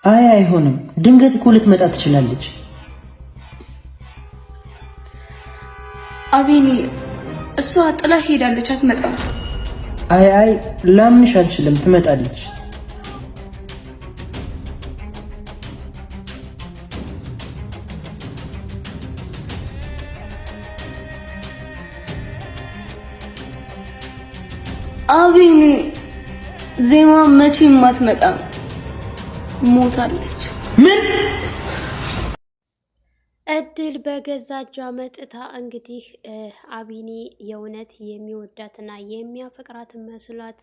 አይ አይሆንም። ድንገት እኮ ልትመጣ ትችላለች። አቤኔ እሷ ጥላ ሄዳለች፣ አትመጣም። አይ አይ ላምንሽ አልችልም፣ ትመጣለች። አቤኔ ዜማ መቼም አትመጣም፣ ሞታለች። ምን? እድል በገዛ እጇ መጥታ እንግዲህ አቢኒ የእውነት የሚወዳትና የሚያፈቅራት መስሏት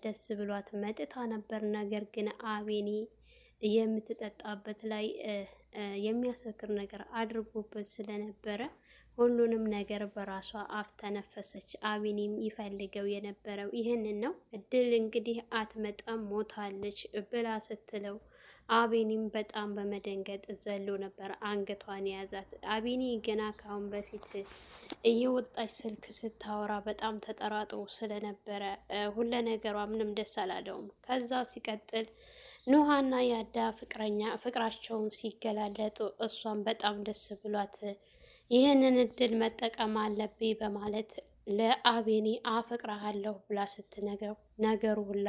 ደስ ብሏት መጥታ ነበር። ነገር ግን አቢኒ የምትጠጣበት ላይ የሚያሰክር ነገር አድርጎበት ስለነበረ ሁሉንም ነገር በራሷ አፍ ተነፈሰች። አቢኒም ይፈልገው የነበረው ይህንን ነው። እድል እንግዲህ አትመጣም ሞታለች ብላ ስትለው አቤኒም በጣም በመደንገጥ ዘሎ ነበር አንገቷን የያዛት። አቤኒ ገና ካሁን በፊት እየወጣች ስልክ ስታወራ በጣም ተጠራጥሮ ስለነበረ ሁለ ነገሯ ምንም ደስ አላለውም። ከዛ ሲቀጥል ኑሃና ያዳ ፍቅረኛ ፍቅራቸውን ሲገላለጡ እሷን በጣም ደስ ብሏት ይህንን እድል መጠቀም አለብኝ በማለት ለአቤኒ አፈቅረሃለሁ ብላ ስትነግረው ነገሩ ሁላ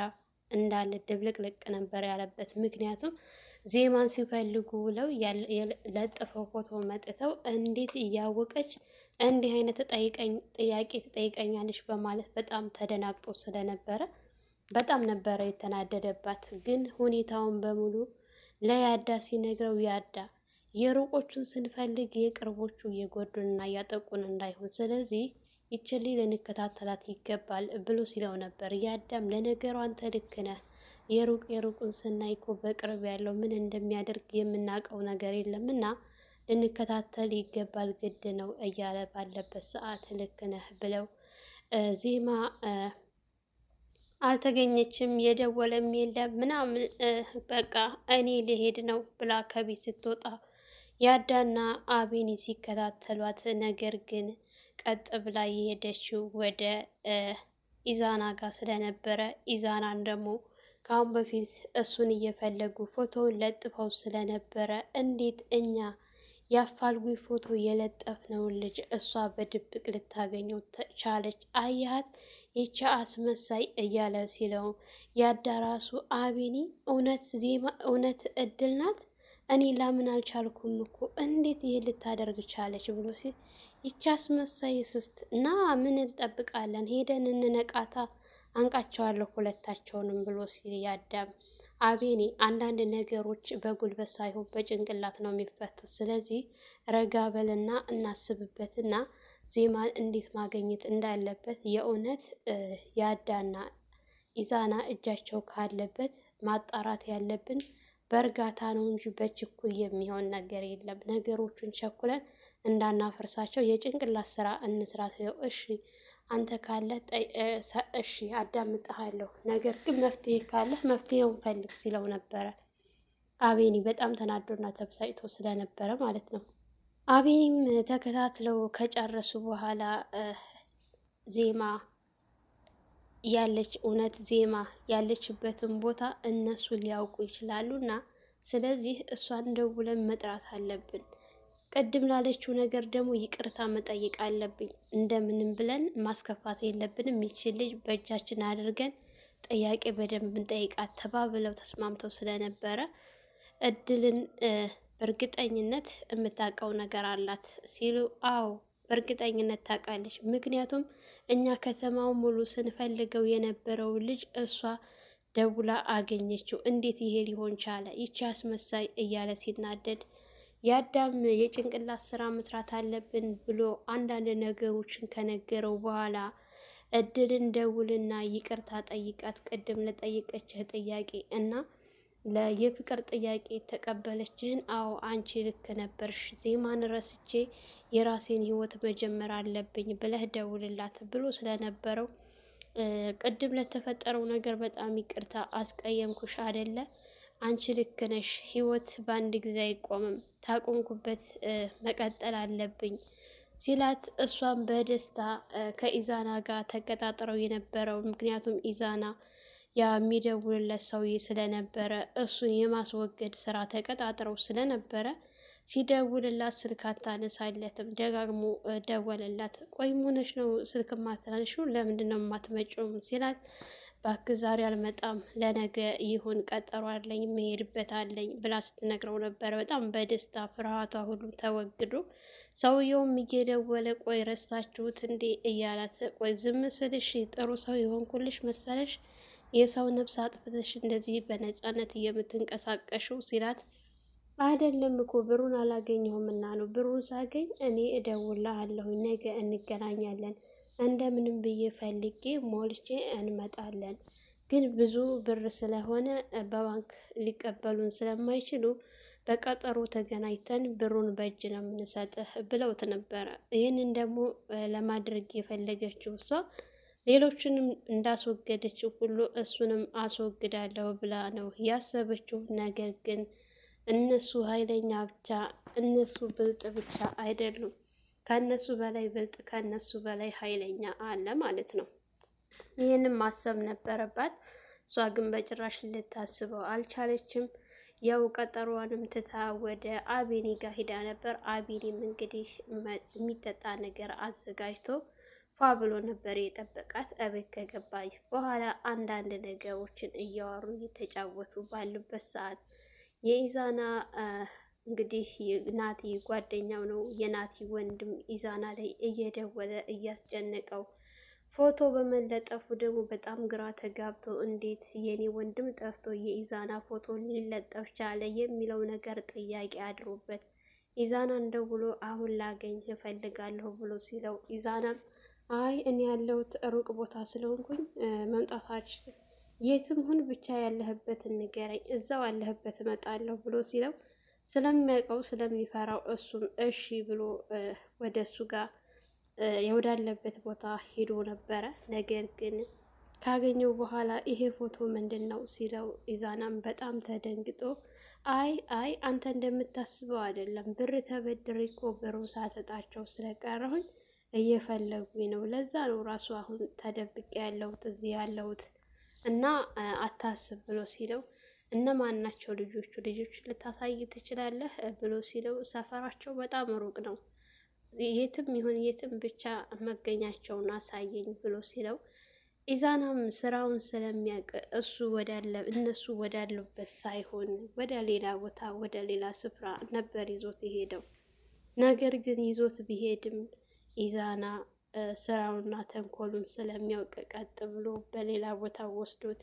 እንዳለ ድብልቅልቅ ነበር ያለበት። ምክንያቱም ዜማን ሲፈልጉ ውለው ለጥፈው ፎቶ መጥተው እንዴት እያወቀች እንዲህ አይነት ጥያቄ ትጠይቀኛለች በማለት በጣም ተደናግጦ ስለነበረ በጣም ነበረ የተናደደባት። ግን ሁኔታውን በሙሉ ለያዳ ሲነግረው ያዳ የሩቆቹን ስንፈልግ የቅርቦቹ እየጎዱንና እያጠቁን እንዳይሆን ስለዚህ ይችሊ ልንከታተላት ይገባል ብሎ ሲለው ነበር። ያዳም ለነገሩ አንተ ልክ ነህ፣ የሩቅ የሩቁን ስናይ እኮ በቅርብ ያለው ምን እንደሚያደርግ የምናውቀው ነገር የለም እና ልንከታተል ይገባል ግድ ነው እያለ ባለበት ሰዓት ልክ ነህ ብለው ዜማ አልተገኘችም፣ የደወለም የለም ምናምን በቃ እኔ ልሄድ ነው ብላ ከቤት ስትወጣ ያዳና አቤኒ ሲከታተሏት ነገር ግን ቀጥ ብላ የሄደችው ወደ ኢዛና ጋር ስለነበረ ኢዛናን ደግሞ ከአሁን በፊት እሱን እየፈለጉ ፎቶውን ለጥፈው ስለነበረ እንዴት እኛ የአፋልጉኝ ፎቶ የለጠፍነውን ልጅ እሷ በድብቅ ልታገኘው ቻለች? አያት ይቻ አስመሳይ እያለ ሲለው ያዳራሱ አቤኒ እውነት ዜማ እውነት እድል ናት እኔ ላምን አልቻልኩም እኮ እንዴት ይሄ ልታደርግ ቻለች ብሎ ሲል ይቺ አስመሳይ ስስት እና ምን እንጠብቃለን? ሄደን እንነቃታ አንቃቸዋለሁ ሁለታቸውንም ብሎ ሲል ያዳም አቤኔ አንዳንድ ነገሮች በጉልበት ሳይሆን በጭንቅላት ነው የሚፈቱት። ስለዚህ ረጋ በልና እናስብበትና ዜማን እንዴት ማግኘት እንዳለበት የእውነት ያዳና ኢዛና እጃቸው ካለበት ማጣራት ያለብን በእርጋታ ነው እንጂ በችኩል የሚሆን ነገር የለም። ነገሮቹን ቸኩለን እንዳናፈርሳቸው የጭንቅላት ስራ እንስራ ሲለው እሺ አንተ ካለ እሺ አዳምጥሃለሁ፣ ነገር ግን መፍትሄ ካለህ መፍትሄውን ፈልግ ሲለው ነበረ። አቤኒ በጣም ተናዶና ተበሳጭቶ ስለነበረ ማለት ነው። አቤኒም ተከታትለው ከጨረሱ በኋላ ዜማ ያለች እውነት ዜማ ያለችበትን ቦታ እነሱ ሊያውቁ ይችላሉ እና ስለዚህ እሷን ደውለን መጥራት አለብን። ቅድም ላለችው ነገር ደግሞ ይቅርታ መጠየቅ አለብኝ። እንደምንም ብለን ማስከፋት የለብንም። ይቺ ልጅ በእጃችን አድርገን ጥያቄ በደንብ እንጠይቃት ተባብለው ተስማምተው ስለነበረ እድልን በእርግጠኝነት የምታውቀው ነገር አላት ሲሉ፣ አዎ በእርግጠኝነት ታውቃለች። ምክንያቱም እኛ ከተማው ሙሉ ስንፈልገው የነበረው ልጅ እሷ ደውላ አገኘችው። እንዴት ይሄ ሊሆን ቻለ? ይቺ አስመሳይ እያለ ሲናደድ የአዳም የጭንቅላት ስራ መስራት አለብን ብሎ አንዳንድ ነገሮችን ከነገረው በኋላ እድልን ደውልና ይቅርታ ጠይቃት፣ ቅድም ለጠየቀችህ ጥያቄ እና ለየፍቅር ጥያቄ ተቀበለችህን? አዎ አንቺ ልክ ነበርሽ፣ ዜማን ረስቼ የራሴን ህይወት መጀመር አለብኝ ብለህ ደውልላት ብሎ ስለነበረው ቅድም ለተፈጠረው ነገር በጣም ይቅርታ አስቀየምኩሽ አደለ? አንቺ ልክ ነሽ። ህይወት በአንድ ጊዜ አይቆምም። ታቆምኩበት መቀጠል አለብኝ ሲላት እሷም በደስታ ከኢዛና ጋር ተቀጣጥረው የነበረው ምክንያቱም ኢዛና ያ የሚደውልለት ሰውዬ ስለነበረ እሱን የማስወገድ ስራ ተቀጣጥረው ስለነበረ ሲደውልላት ስልክ አታነሳለትም። ደጋግሞ ደወለላት። ቆይ ምን ሆነሽ ነው ስልክ ማታነሺው? ለምንድን ነው የማትመጪውም? ሲላት እባክህ ዛሬ አልመጣም ለነገ ይሁን ቀጠሮ አለኝ መሄድበት አለኝ ብላ ስትነግረው ነበረ። በጣም በደስታ ፍርሃቷ ሁሉ ተወግዶ ሰውየውም እየደወለ ቆይ ረሳችሁት እንዴ እያላት፣ ቆይ ዝም ስልሽ ጥሩ ሰው የሆንኩልሽ መሰለሽ የሰው ነፍስ አጥፍተሽ እንደዚህ በነፃነት እየምትንቀሳቀሽው ሲላት አይደለም እኮ ብሩን አላገኘሁም እና ነው። ብሩን ሳገኝ እኔ እደውልልሃለሁ፣ ነገ እንገናኛለን፣ እንደምንም ብዬ ፈልጌ ሞልቼ እንመጣለን። ግን ብዙ ብር ስለሆነ በባንክ ሊቀበሉን ስለማይችሉ በቀጠሮ ተገናኝተን ብሩን በእጅ ነው የምንሰጥህ ብለውት ነበረ። ይህንን ደግሞ ለማድረግ የፈለገችው እሷ ሌሎችንም እንዳስወገደችው ሁሉ እሱንም አስወግዳለሁ ብላ ነው ያሰበችው። ነገር ግን እነሱ ኃይለኛ ብቻ እነሱ ብልጥ ብቻ አይደሉም። ከእነሱ በላይ ብልጥ ከእነሱ በላይ ኃይለኛ አለ ማለት ነው። ይህንም ማሰብ ነበረባት። እሷ ግን በጭራሽ ልታስበው አልቻለችም። ያው ቀጠሯንም ትታ ወደ አቤኒ ጋር ሂዳ ነበር። አቤኒም እንግዲህ የሚጠጣ ነገር አዘጋጅቶ ፏ ብሎ ነበር የጠበቃት። እቤት ከገባች በኋላ አንዳንድ ነገሮችን እያወሩ እየተጫወቱ ባሉበት ሰዓት የኢዛና እንግዲህ ናቲ ጓደኛው ነው። የናቲ ወንድም ኢዛና ላይ እየደወለ እያስጨነቀው ፎቶ በመለጠፉ ደግሞ በጣም ግራ ተጋብቶ እንዴት የኔ ወንድም ጠፍቶ የኢዛና ፎቶ ሊለጠፍ ቻለ የሚለው ነገር ጥያቄ አድሮበት ኢዛናን ደውሎ አሁን ላገኝ እፈልጋለሁ ብሎ ሲለው ኢዛናም አይ እኔ ያለሁት ሩቅ ቦታ ስለሆንኩኝ መምጣት አልችልም፣ የትም ሁን ብቻ ያለህበትን ንገረኝ፣ እዛው ያለህበት እመጣለሁ ብሎ ሲለው ስለሚያውቀው ስለሚፈራው እሱም እሺ ብሎ ወደ እሱ ጋር የወዳለበት ቦታ ሄዶ ነበረ። ነገር ግን ካገኘው በኋላ ይሄ ፎቶ ምንድን ነው ሲለው ኢዛናም በጣም ተደንግጦ አይ አይ አንተ እንደምታስበው አይደለም፣ ብር ተበድሬ እኮ ብሩ ሳሰጣቸው ስለቀረሁኝ እየፈለጉኝ ነው። ለዛ ነው ራሱ አሁን ተደብቄ ያለሁት እዚህ ያለሁት እና አታስብ ብሎ ሲለው እነማን ናቸው ልጆቹ? ልጆቹ ልታሳይ ትችላለህ ብሎ ሲለው ሰፈራቸው በጣም ሩቅ ነው፣ የትም ይሁን የትም ብቻ መገኛቸውን አሳየኝ ብሎ ሲለው ኢዛናም ስራውን ስለሚያውቅ እሱ ወዳለ እነሱ ወዳሉበት ሳይሆን ወደ ሌላ ቦታ ወደ ሌላ ስፍራ ነበር ይዞት የሄደው። ነገር ግን ይዞት ቢሄድም ኢዛና ስራውና ተንኮሉን ስለሚያውቅ ቀጥ ብሎ በሌላ ቦታ ወስዶት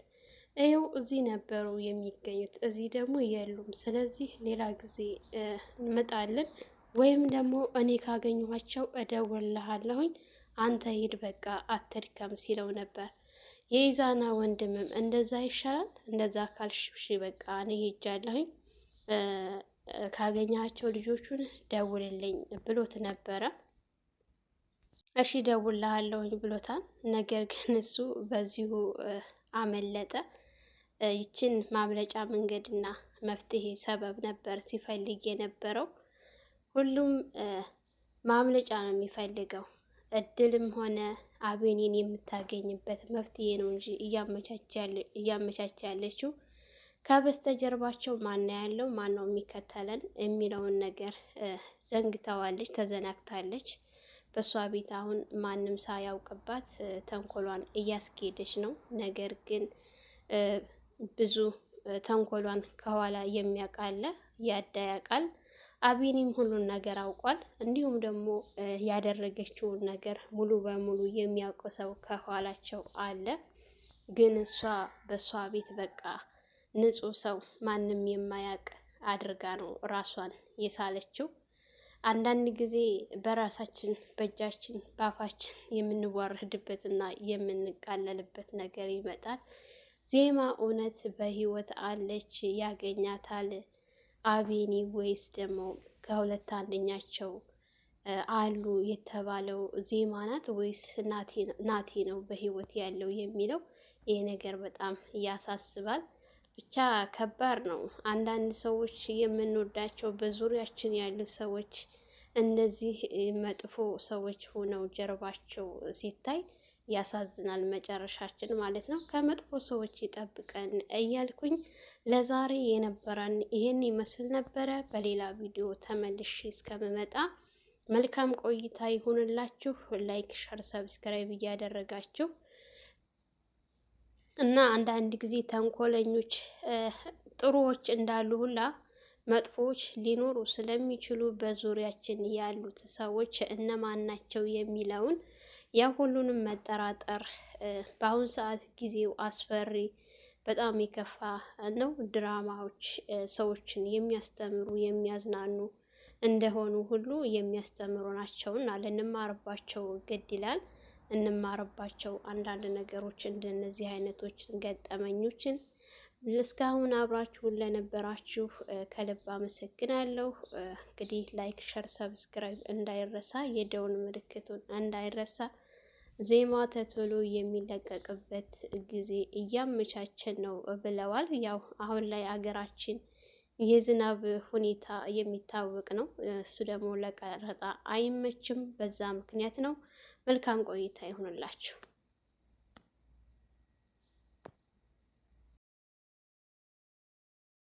ይኸው እዚህ ነበሩ የሚገኙት፣ እዚህ ደግሞ የሉም። ስለዚህ ሌላ ጊዜ እንመጣለን ወይም ደግሞ እኔ ካገኘኋቸው እደውልልሃለሁኝ፣ አንተ ሂድ በቃ አትድከም ሲለው ነበር። የኢዛና ወንድምም እንደዛ ይሻላል፣ እንደዛ ካልሽ በቃ እኔ ሄጃለሁኝ፣ ካገኘሃቸው ልጆቹን ደውልልኝ ብሎት ነበረ። እሺ ደውልልሃለሁኝ ብሎታል። ነገር ግን እሱ በዚሁ አመለጠ። ይችን ማምለጫ መንገድና መፍትሄ ሰበብ ነበር ሲፈልግ የነበረው። ሁሉም ማምለጫ ነው የሚፈልገው። እድልም ሆነ አቤኔን የምታገኝበት መፍትሄ ነው እንጂ እያመቻቸ ያለችው ከበስተጀርባቸው ማን ያለው ማን ነው የሚከተለን የሚለውን ነገር ዘንግተዋለች፣ ተዘናግታለች። በእሷ ቤት አሁን ማንም ሳያውቅባት ተንኮሏን እያስኬደች ነው። ነገር ግን ብዙ ተንኮሏን ከኋላ የሚያውቅ አለ፣ ያዳ ያውቃል። አቢኒም ሁሉን ነገር አውቋል። እንዲሁም ደግሞ ያደረገችውን ነገር ሙሉ በሙሉ የሚያውቅ ሰው ከኋላቸው አለ። ግን እሷ በእሷ ቤት በቃ ንጹሕ ሰው ማንም የማያውቅ አድርጋ ነው ራሷን የሳለችው። አንዳንድ ጊዜ በራሳችን በእጃችን በአፋችን የምንዋረድበትና የምንቃለልበት ነገር ይመጣል። ዜማ እውነት በህይወት አለች ያገኛታል አቤኒ ወይስ ደግሞ ከሁለት አንደኛቸው አሉ የተባለው ዜማ ናት ወይስ ናቲ ነው በህይወት ያለው የሚለው ይህ ነገር በጣም ያሳስባል። ብቻ ከባድ ነው። አንዳንድ ሰዎች የምንወዳቸው በዙሪያችን ያሉ ሰዎች እንደዚህ መጥፎ ሰዎች ሆነው ጀርባቸው ሲታይ ያሳዝናል መጨረሻችን ማለት ነው። ከመጥፎ ሰዎች ይጠብቀን እያልኩኝ ለዛሬ የነበረን ይህን ይመስል ነበረ። በሌላ ቪዲዮ ተመልሼ እስከምመጣ መልካም ቆይታ ይሁንላችሁ። Like፣ share፣ subscribe እያደረጋችሁ እና አንዳንድ ጊዜ ተንኮለኞች ጥሩዎች እንዳሉ ሁላ መጥፎዎች ሊኖሩ ስለሚችሉ በዙሪያችን ያሉት ሰዎች እነማን ናቸው የሚለውን ያ ሁሉንም መጠራጠር በአሁን ሰዓት ጊዜው አስፈሪ በጣም የከፋ ነው። ድራማዎች ሰዎችን የሚያስተምሩ የሚያዝናኑ እንደሆኑ ሁሉ የሚያስተምሩ ናቸውና ልንማርባቸው ግድ ይላል። እንማርባቸው አንዳንድ ነገሮች እንደነዚህ አይነቶችን ገጠመኞችን። እስካሁን አብራችሁን ለነበራችሁ ከልብ አመሰግናለሁ። እንግዲህ like፣ share፣ subscribe እንዳይረሳ፣ የደውል ምልክቱን እንዳይረሳ። ዜማ ተቶሎ የሚለቀቅበት ጊዜ እያመቻቸን ነው ብለዋል። ያው አሁን ላይ አገራችን የዝናብ ሁኔታ የሚታወቅ ነው። እሱ ደግሞ ለቀረጻ አይመችም። በዛ ምክንያት ነው። መልካም ቆይታ ይሁንላችሁ።